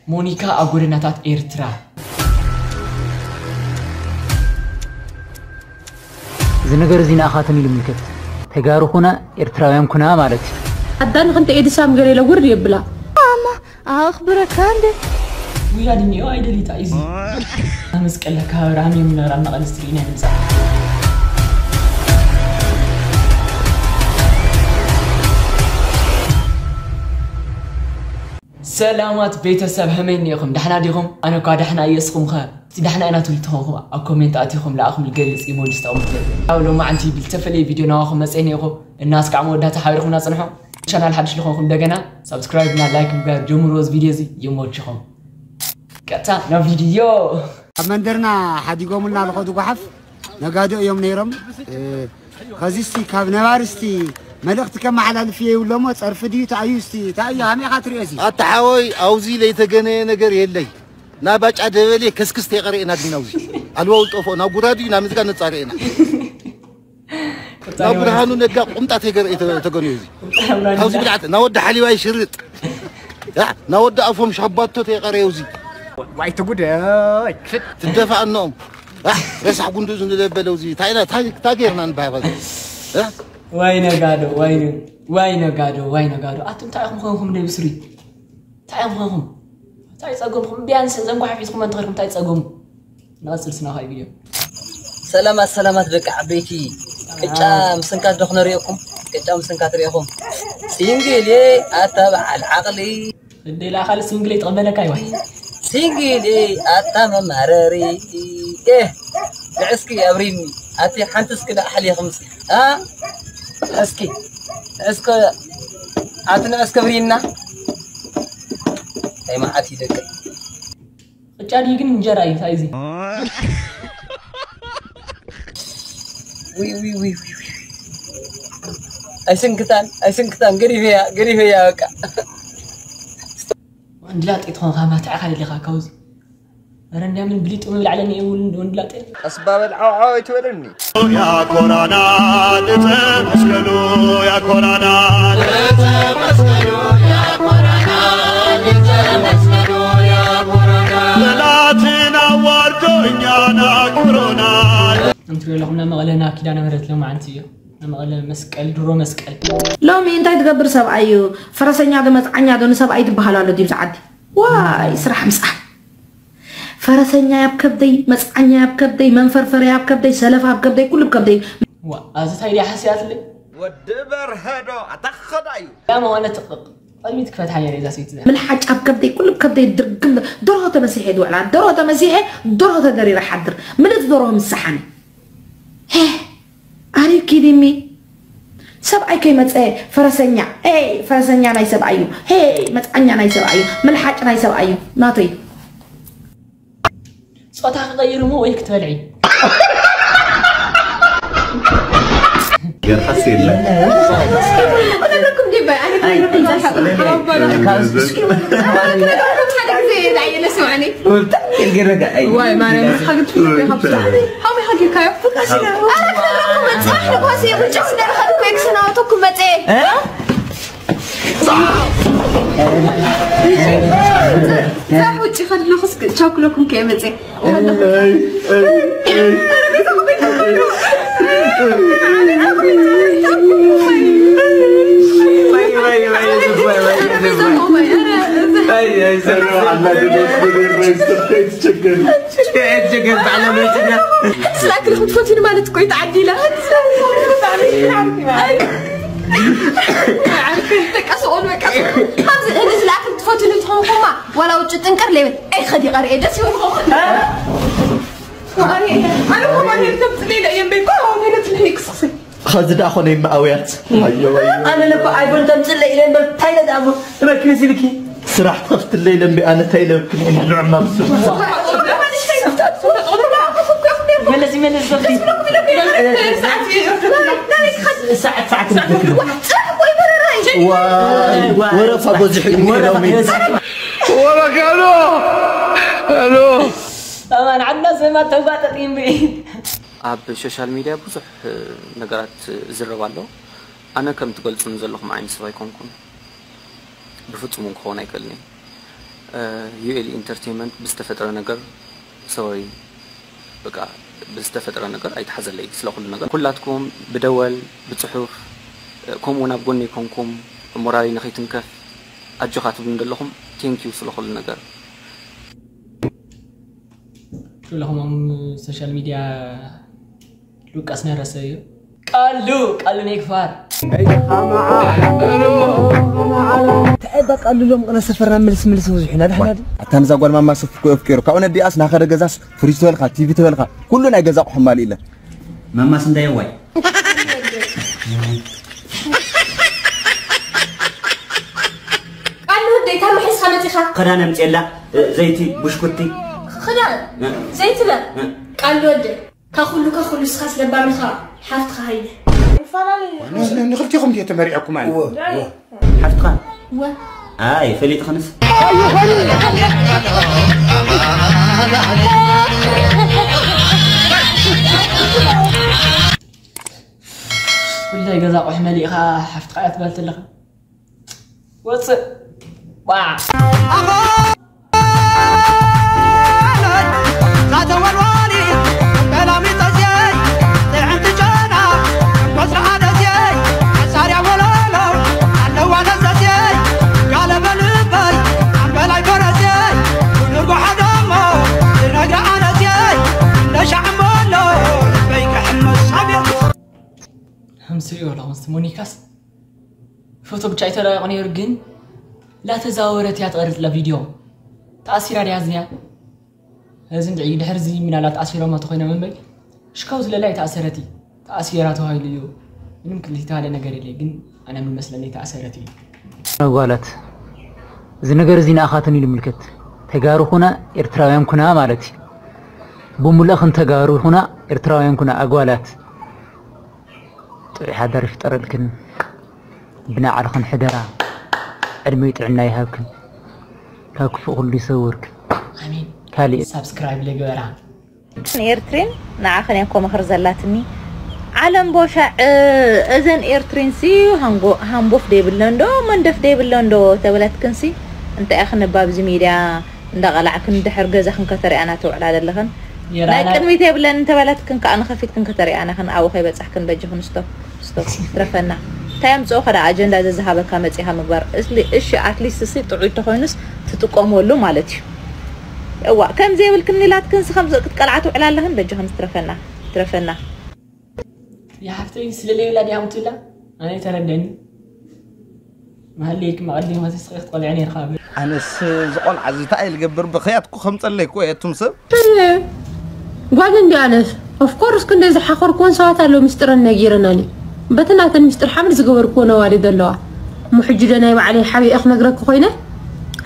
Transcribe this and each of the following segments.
ሞኒካ ኣብ ጎደናታት ኤርትራ። እዚ ነገር እዚ ንኣኻትም እዩ ዝምልከት። ተጋሩ ኩና፣ ኤርትራውያን ኩና ማለት እዩ። ኣዳን ክንተ ኤድሳም ገለ ኢለ ውር የብላ። ኣማ ኣኽብረካ እንደ ውያ ድንዮ ኣይደሊታ እዩ። ኣመስቀል ለካ ብርሃን የምነራ መቐለስ ትርኢና ድምፃ። ሰላማት ቤተሰብ፣ ከመይ እኒኢኹም? ዳሕና ዲኹም? ኣነ እኳ ዳሕና እየ፣ እስኹም ኸ? እቲ ዳሕና ኢና ትብሉ ተኾንኩም ኣብ ኮሜንት ኣቲኹም ለኣኹም ልገልጽ እየ፣ መወድስ ተቐምጥ። ኣብ ሎማዓንቲ ብልተፈለየ ቪድዮ ናባኹም መጽአ እኒኹ እና እስካዕ መወዳእታ ሓቢርኹምና ጽንሑ። ቻናል ሓድሽ ልኾንኩም እንደገና ሳብስክራይብ እና ላይክ ምግባር ጀምሩ። እዚ ቪድዮ እዚ ይመችኹም። ቀጥታ ናብ ቪድዮ። ኣብ መንደርና ሓዲጎምልና ልኸዱ ጓሓፍ ነጋዶ እዮም ነይሮም። እ፣ ኸዚ እስቲ ካብ ነባር እስቲ መልእኽቲ ከመሓላልፍ እየ ይብሎ እሞ ጸርፊ ድዩ? እንታይ እዩ እስቲ? እንታይ እዩ? ሃመይ ኢኻ ትሪኦ እዚ? ኣታ ሓወይ፣ ኣብዚ ለይተገነየ ነገር የለይ። ናብ ባጫ ደበሌ ከስክስ ተይቀረኤና ግን ኣብዚ ኣልዋ ውልጦፎ ናብ ጉራዱ ኢና ምዝጋ ነጻረኤና። ናብ ብርሃኑ ነጋ ቁምጣ ተይገረ ተገነዩ እዚ። ኣብዚ ብልዓት ናወዲ ሓሊባ ይሽርጥ። ያ፣ ናወዲ ኣፎም ሻባቶ ተይቀረዩ እዚ። ዋይ ትጉደይ። ትደፋእኖም። ያ፣ ረሳሕ ጉንዱ ዝንለበለው እዚ። ታይና፣ ታይ፣ ታይ ጌርና ንባህባል? ያ? ዋይ ነጋዶ፣ ዋይ ነ-፣ ዋይ ነጋዶ፣ ዋይ ነጋዶ። ኣቱም እንታይ ኢኹም ኾንኩም ደይ ብስሪ? እንታይ እዮም ኾንኩም? እንታይ ጸገምኩም? ቢያንስ እዘን ጓሓፍ ሒዝኩም እንተኸድኩም እንታይ ጸገሙ? ንቐጽል ስና ካይ ቪድዮ። ሰላማት ሰላማት ደቂ ዓበይቲ። ቅጫ ምስንካት ዶ ክነርእየኩም? ቅጫ ምስንካት ርእኹም። ሲንግል ኣታ በዓል ዓቕሊ። እንዴ ለኣኻል ሲንግል ይጥቕመለካ ይዋይ። ሲንግል ኣታ መማረሪ። ኤህ፣ ንዕስኪ ኣብሪኒ። ኣቲ ሓንቲ እስኪ ደኣ ሓሊኽምስ። ኣ? እስኪ፣ እስከ፣ ኣቲ ንዕስኪ ኣብሪና። እንታይ መዓት እዩ ደቂ። ቅጫ ድዩ ግን እንጀራ እዩ? እንታይ እዚ? ውይ፣ ውይ፣ ውይ፣ ውይ፣ ውይ። ኣይስንክታን፣ ኣይስንክታን፣ ገዲፈያ፣ ገዲፈያ በቃ። ወንድላጤ ትኾንካ ማትዕኻ ደሊኻ ካብዚ። ኧረ እንድያ ምን ብሊጡ ምብል ዓለኒ እዩ ወንድላጤ። ቀስ ባበል ዓው ዓው ኣይትበለኒ። ያኮራና ልፀ መስቀሉ፣ ያኮራና ልፀ መስቀሉ፣ ያኮራና ልፀ መስቀሉ፣ ያኮራና። ጠላትን ኣዋርዶ እኛን ኣክብሮናል። እንትሪኦ ኣለኹም፣ ናብ መቐለ ናብ ኪዳነ ምህረት ሎማዓንቲ እዩ። ናብ መቐለ መስቀል፣ ድሮ መስቀል። ሎሚ እንታይ ትገብር ሰብኣይ እዩ? ፈረሰኛ ዶ መፅዓኛ ዶ ንሰብኣይ ትበሃል ኣሎ ድዩ ኣብዚ ዓዲ? ዋይ፣ ስራሕ ምፅዓን። ፈረሰኛ ኣብ ከብደይ፣ መፅዓኛ ኣብ ከብደይ፣ መንፈርፈርያ ኣብ ከብደይ፣ ሰለፋ ኣብ ከብደይ፣ ኩሉ ኣብ ከብደይ። ዋ፣ ኣብዚ ታይ ድያ ሓስያትለይ? ወዲ በርሀዶ ኣታኸዳ እዩ። ያ መቐለ ትቕቕ። ቅድሚት ክፈትሓ ነይረ እዛ ሰይቲ እዚኣ። ምልሓጭ ኣብ ከብደይ፣ ኩሉ ኣብ ከብደይ ድርግም። ደርሆ ተመሲሐ ድውዕላ፣ ደርሆ ተመሲሐ፣ ደርሆ ተደሪረ ሓድር። ምልእቲ ደርሆ ምስ ሰሓነ። ሄ፣ ኣሪ ኪዲሚ። ሰብኣይ ከይመፀ ፈረሰኛ። ሄይ፣ ፈረሰኛ ናይ ሰብኣይ እዩ። ሄይ፣ መፅዓኛ ናይ ሰብኣይ እዩ። ምልሓጭ ናይ ሰብኣይ እዩ። ናተይ። ጾታ ክቐይር እሞ ወይ ክትበልዒ? ገርሓስ የለን። እውነትኩም ዲባይ፣ ኣነ ክነግረኩም ዝሓስብ ሓባባና። ካብ እስኪ ክነግረኩም ሓደ ግዜ ዳዕየለ ስምዓኒ። ወልታ፣ ገረጋ፣ ኣይ። ዋይ፣ ማርያም፣ ሓገት ፍቅር ካብ ስራ። ሃመይ ሃገርካዮ? ኣረ ክነግረኩም፣ ጽባሕ ንጓስ እየ፣ ብጫ ስለ ዝኸድኩ እየ ክሰናበተኩም መጽየ። እ? ዛሕ ውጭ ከለኹስ ቻኩለኩም ከይመጽእ። ስላክልኩም ትፈትዩኒ ማለት እኮ እዩ ተዓዲለ። ዓርክን ደቃ ስኦል በቃ። ኣብዚ እኔ ስላክል ትፈትዩኒ ትኾንኩማ ዋላ ውጭ ጥንቅር ሌበል። ኣይ ኸዲ ቀርኤ ደስ ይበልኩም። ኣነ፣ ኣነ እኮ ማንም ተምፅእ ኢለ እየ እምበይ እኮ፣ ኣሁን ሄደ ትልሕኒ ክስክሰይ። ኸዚ ደኣ ኾነ ይመኣውያት። ኣዮ፣ ኣዮ። ኣነ ለኮ ኣይፎን ተምፅለይ ኢለ እምበር፣ እንታይ ኢለ ደኣ እሞ ንበኪ መሲልኪ? ስራሕ ትኸፍትለይ ኢለ እምበይ፣ ኣነ እንታይ ኢለ ብክልኤ ንዕማ ብሱ። መለስ፣ መለስ፣ ዘፍቲ። ሰዓት፣ ሰዓት ንበኪ። ዋይ፣ ወረፋ በዚሑ እዩ ሎሚ። ወረፋ፣ ሄሎ፣ ሄሎ። ኣማን ዓድና ዘማ ተጓጠጥ ይምሪ። ኣብ ሶሻል ሚድያ ብዙሕ ነገራት ይዝረብ ኣሎ። ኣነ ከም ትገልጹኒ ዘለኹም ዓይነት ሰብ ኣይኮንኩን። ብፍጹም እውን ክኸውን ኣይክእልን እዩ። ዩኤል ኢንተርቴንመንት ብዝተፈጥረ ነገር ሶሪ በቃ ብዝተፈጥረ ነገር ኣይተሓዘለይ ስለ ኩሉ ነገር ኩላትኩም ብደወል ብፅሑፍ ከምኡ እውን ኣብ ጎነይ ኮንኩም ሞራለይ ንኸይትንከፍ ኣጆኻ ትብሉ ዘለኹም thank you ስለ ኩሉ ነገር። ኩለኹም ኣብ ሶሻል ሚድያ ሉቃስ ነረሰ እዩ። ቃሉ ቃሉ ኔክፋር ተዕባ ቃሉ ሎም ቅነ ሰፈርና ምልስ ምልስ ብዙሕ ኢና ዳሕና ድዩ ኣታ ነዛ ጓል ማማ ሱፍ እኮ ኣፍቂሩ ካብኡ ነዲኣስ ናኸደ ገዛስ ፍሪጅ ትበልካ ቲቪ ትበልካ ኩሉ ናይ ገዛ ኣቑሑ ማሊእለ ማማስ እንዳየዋይ ቃሉ ወደይ ካብ መሕዝካ መፂኻ ክዳን ኣምፅየላ ዘይቲ ብሽኩቲ ክዳን ዘይቲ በ ቃሉ ወደይ ካብ ኩሉ ካብ ኩሉ ንስኻስ ለባም ኢኻ ሓፍትኻ ሃይለ ንኽልቲኹም ድየ ተመሪዐኩም ኣነ ሓፍትኻ ወ ኣይ ፈሊጥኽንስ ብላይ ገዛ ኣቑሑ መሊእኻ ሓፍትኻ እያ ትበሃል ዘለኻ ወፅእ ዋዕ ከምስሪኦ ኣለኹም ሞኒካስ ፎቶ ብቻ ኣይተለቀቁ ነይሩ ግን ላተዛወረት እያ ትቀርጽ ለቪድዮ ተኣሲራ ድያ ዝኒያ እዚ እንድዒ ድሕርዚ ምናልባት ኣሲሮማ ተኮይኖም እምበይ ሽካው ዝለላ ኣይተኣሰረት እዩ ተኣሲራ ተባሂሉ እዩ ምንም ክልተባለ ነገር የለ ግን ኣነ ምመስለኒ ተኣሰረት እዩ ጓላት እዚ ነገር እዚ ንኣኻትን እዩ ዝምልከት ተጋሩ ኩና ኤርትራውያን ኩና ማለት እዩ ብሙሉእኽን ተጋሩ ኩና ኤርትራውያን ኩና ኣጓላት ጥዑይ ሓዳር ይፍጠረልክን ብናዕልኽን ሕደራ ዕድመይ ጥዕና ይሃብክን ካብ ክፉእ ኩሉ ይሰውርክን ኣሜን ካሊእ ሳብስክራይብ ለግበራ ኤርትሪን ንዓኽን እያ ኮመኽር ዘላትኒ ዓለም ቦሻዕ እዘን ኤርትሪን ሲ ሃንጎፍ ደይብለን ዶ መንደፍ ደይብለን ዶ ተበለትክን ሲ እንታይ ኢኽን ባብዚ ሚድያ እንዳቐላዕክን ድሕር ገዛኽን ከተሪኣና ትውዕላ ዘለኽን ናይ ቅድሚት የብለን እንተበለትክን ከዓ ንኸፊትክን ከተሪኣናኽን ኣብኡ ከይበፃሕክን በጅኽን ስቶፕ ስቶፕ ትረፈና እንታይ ኣምፅኦ ከዳ ኣጀንዳ ዘዝሃበካ መፂኻ ምግባር እሺ ኣትሊስት ሲ ጥዑይ ተኾይኑስ ትጥቀመሉ ማለት እዩ እዋ ከም ዘይብልክን ኢላትክን ስኸም ክትቀልዓ ትውዕላ ኣለኽን በጃኽን ትረፈና ትረፈና ይሓፍተይ ስለለይብላ ድያ ምትብላ ኣነ ተረደኒ መሃለይክ መቐዲም ከሲስኺ ክትቆልዐ ነርካ ኣነስ ዝቆልዓ እዚ እንታይ ልገብር ብኽያት እኮ ከምፀለይ እኮ እየ እቱም ሰብ ጓል እንዲ ኣነስ ኦፍኮርስ ክንደ ዝሓኸርኩዎን ሰባት ኣለዉ ምስጢረን ነጊረናኒ በቲ ናተን ምስጢር ሓምድ ዝገበርኩዎ ነዋዲ ዘለዋ እሞ ሕጂ ዶ ናይ ባዕለይ ሓቢአ ክነግረኪ ኮይነ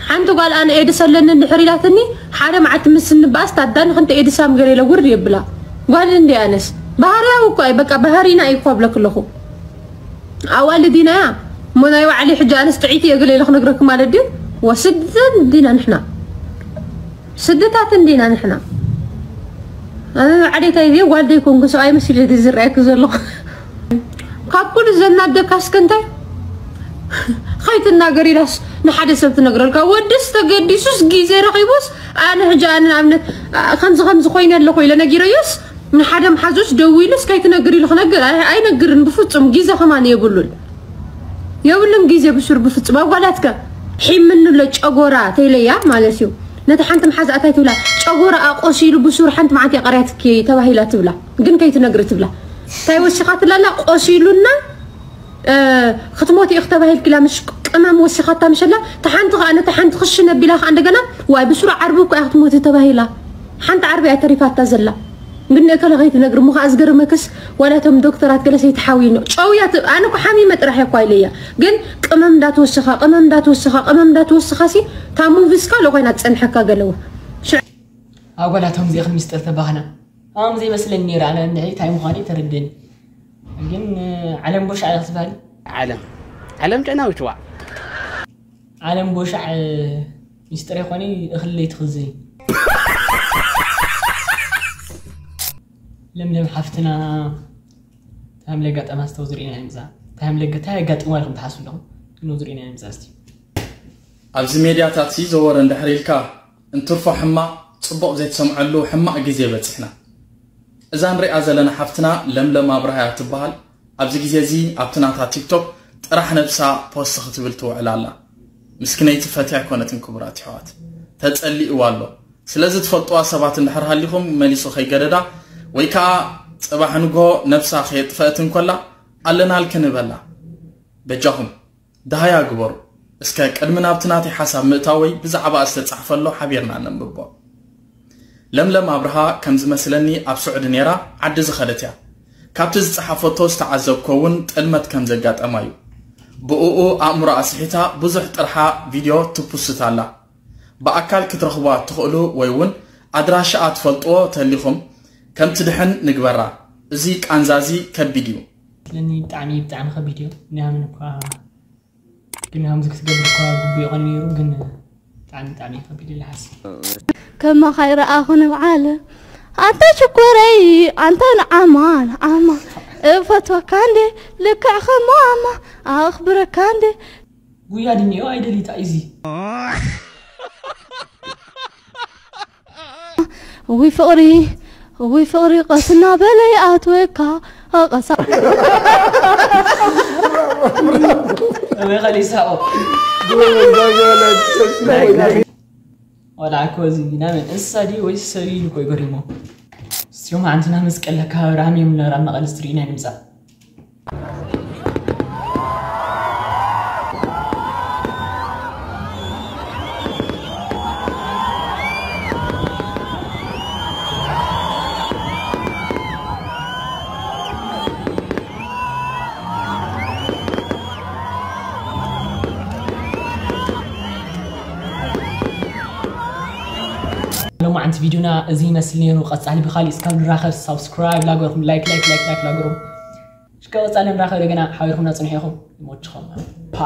ሓንቲ ጓል ኣነ ኤድስ ኣለኒ እንድሕር ኢላትኒ ሓደ መዓልቲ ምስ እንበኣስ ታዳኒ ክንተ ኤድሳም ገለ ኢለ ውርድ የብላ ጓል እንዲ ኣነስ ባህርያዊ እኮ እዩ በቃ ባህሪና እዩ እኮ ኣብለክ ኣለኹ ኣዋልድ ኢና እያ እሞ ናይ ባዕለይ ሕጂ ኣነስ ጥዒቲ እየ ገለ ኢለ ክነግረኪ ማለት ድዩ ወስደን እንዲና ንሕና ስድታት እንዲና ንሕና ኣነ ዓሌታይ እየ ጓል ዘይኮንኩ ሰብኣይ መሲለ ዝረኣየኪ ዘለኹ ካብ ኩሉ ዘናደካ እስከ እንታይ ከይትናገር ኢላስ ንሓደ ሰብ ትነግረልካ ወድስ ተገዲሱስ ግዜ ረኺቡስ ኣነ ሕጂ ኣነ ንኣብነት ከምዚ ከምዚ ኮይነ ኣለኹ ኢለ ነጊረዮስ ንሓደ መሓዙስ ደዊሉስ ከይትነግር ኢሉ ክነግር ኣይነግርን ብፍፁም ግዜ ከማን የብሉን የብሉን ግዜ ብሱር ብፍፁም ኣጓላትከ ሒምንሎ ጨጎራ ተይለያ ማለት እዩ ነቲ ሓንቲ መሓዛእታይ ትብላ ጨጎራ ኣቆሲሉ ብሱር ሓንቲ መዓት የቀርያትኪ ተባሂላ ትብላ ግን ከይትነግሪ ትብላ እንታይ ወሲኻትላላ ቆሲሉና ክትሞቲ ኢኺ ተባሂልኪ ኢላ ምሽ ቅመም ወሲኻታ ምሸላ ተሓንቲ ከዓ ነቲ ሓንቲ ክሽነ ቢላ ከዓ እንደገና ዋይ ብስሩ ዓርቢ እኮ እያ ክትሞቲ ተባሂላ ሓንቲ ዓርቢ እያ ተሪፋታ ዘላ ግን እከለ ከይትነግሪ እሞ ከዓ ዝገርመክስ ዋላ እቶም ዶክተራት ገለስ ኣይትሓውይኖ ጨውያ ኣነ እኮ ሓሚመ ጥራሕ እኮ ኢለያ ግን ቅመም እንዳትወስኻ ቅመም እንዳትወስኻ ቅመም እንዳትወስኻ ሲ እታ ሙቪስ ካልኦ ኮይና ትፀንሐካ ገለዋ ኣጓላቶም እዚእኽን ሚስጥር ተባህና ኣም ዘይመስለኒ ነይረ ኣነ እንድዒ እንታይ ምዃኑ ተረደኒ ግን ዓለም ቦሻዕ ክትበሃል ዓለም ዓለም ጨናዊት ዋዕ ዓለም ቦሻዕ ሚስጥር ይኾኒ እኽል ለይትኽዝኒ ለምለም ሓፍትና ታም ለጋጠማ ስተው ዝርኢና ይምፃ ታም ለገ ታይ ኣጋጥማ ኢልኩም ትሓስቡ ኣለኹም ግን ዝርኢና ይምፃ እስቲ ኣብዚ ሜድያታት ሲ ዘወረ እንድሕር ኢልካ፣ እንትርፎ ሕማቕ፣ ጽቡቕ ዘይትሰምዐሉ ሕማቕ ግዜ በጺሕና። እዛ ንሪኣ ዘለና ሓፍትና ለምለም ኣብርሃ እያ ትበሃል። ኣብዚ ግዜ እዚ ኣብቲ ናታ ቲክቶክ ጥራሕ ነብሳ ፖስት ክትብል ትውዕል ኣላ። ምስክነይቲ ፈትያ ኣይኮነትን ክቡራት ኣሕዋት፣ ተጸሊእዋ ኣሎ። ስለዚ ትፈልጥዋ ሰባት እንድሕር ሃሊኹም መሊሱ ከይገደዳ ወይ ከኣ ጽባሕ ንግሆ ነብሳ ከየጥፈእት እንኮላ ኣለናልኪ ንበላ። በጃኹም ደሃያ ግበሩ። እስከ ቅድሚ ናብቲ ናተይ ሓሳብ ምእታወይ ብዛዕባ ዝተጻሕፈ ኣሎ ሓቢርና ነንብቦ። ለምለም ኣብርሃ ከም ዝመስለኒ ኣብ ስዑዲ ነይራ ዓዲ ዝኸደት እያ። ካብቲ ዝጸሓፈቶ ዝተዓዘብኮ እውን ጥልመት ከም ዘጋጠማ እዩ። ብእኡ ኣእምሮኣ ስሒታ ብዙሕ ጥርሓ ቪድዮ ትፑስት ኣላ። ብኣካል ክትረኽቡዋ እትኽእሉ ወይ እውን ኣድራሻኣ ትፈልጥዎ ተሊኹም ከም ትድሕን ንግበራ። እዚ ቃንዛ እዚ ከቢድ እዩ። ስለኒ ብጣዕሚ ብጣዕሚ ከቢድ እዩ። ንያምን እኳ ግን ከምዚ ክትገብር እኳ ግቡእ ይኾን ነይሩ፣ ግን ብጣዕሚ ብጣዕሚ ከቢድ ኢለ ሓስብ። ከማኻ ይረኣኹ ንብዓል ኣንተ ሽኮረይ ኣንተ ንዓማ ንዓማ እፈትወካ እንዴ ልክዕ ከማማ ኣኽብረካ እንዴ ጉያ ድንዮ ኣይደሊታ ኢዚ ውይ ፍቕሪ ውይ ፍቕሪ ቀስ እናበለ ይኣትወካ ቀሳ ወይ ኸሊሳኦ ወላ እኮ እዚ ናይ መን እንስሳ ድዩ ወይስ ሰብ ኢሉ እኮ ይገሪሞ። እስዮም ሓንቲ ናብ መስቀል ለካ ኣብርሃም እዮም ነራብ መቐል ዝትርእዩ ናይ ንምጻእ ሎማዓንቲ ቪድዮና እዚ ይመስል ነይሩ። ቀጻሊ ብኻሊእ እስካብ ንራኸብ ሳብስክራይብ ላገርኩም ላይክ ላይክ ላይክ ላይክ ላገርኩም እስከ ቀጻሊ ንራኸብ ደገና ሓቢርኩም ናጽንሑ ኢኹም ይሞችኹም ፓ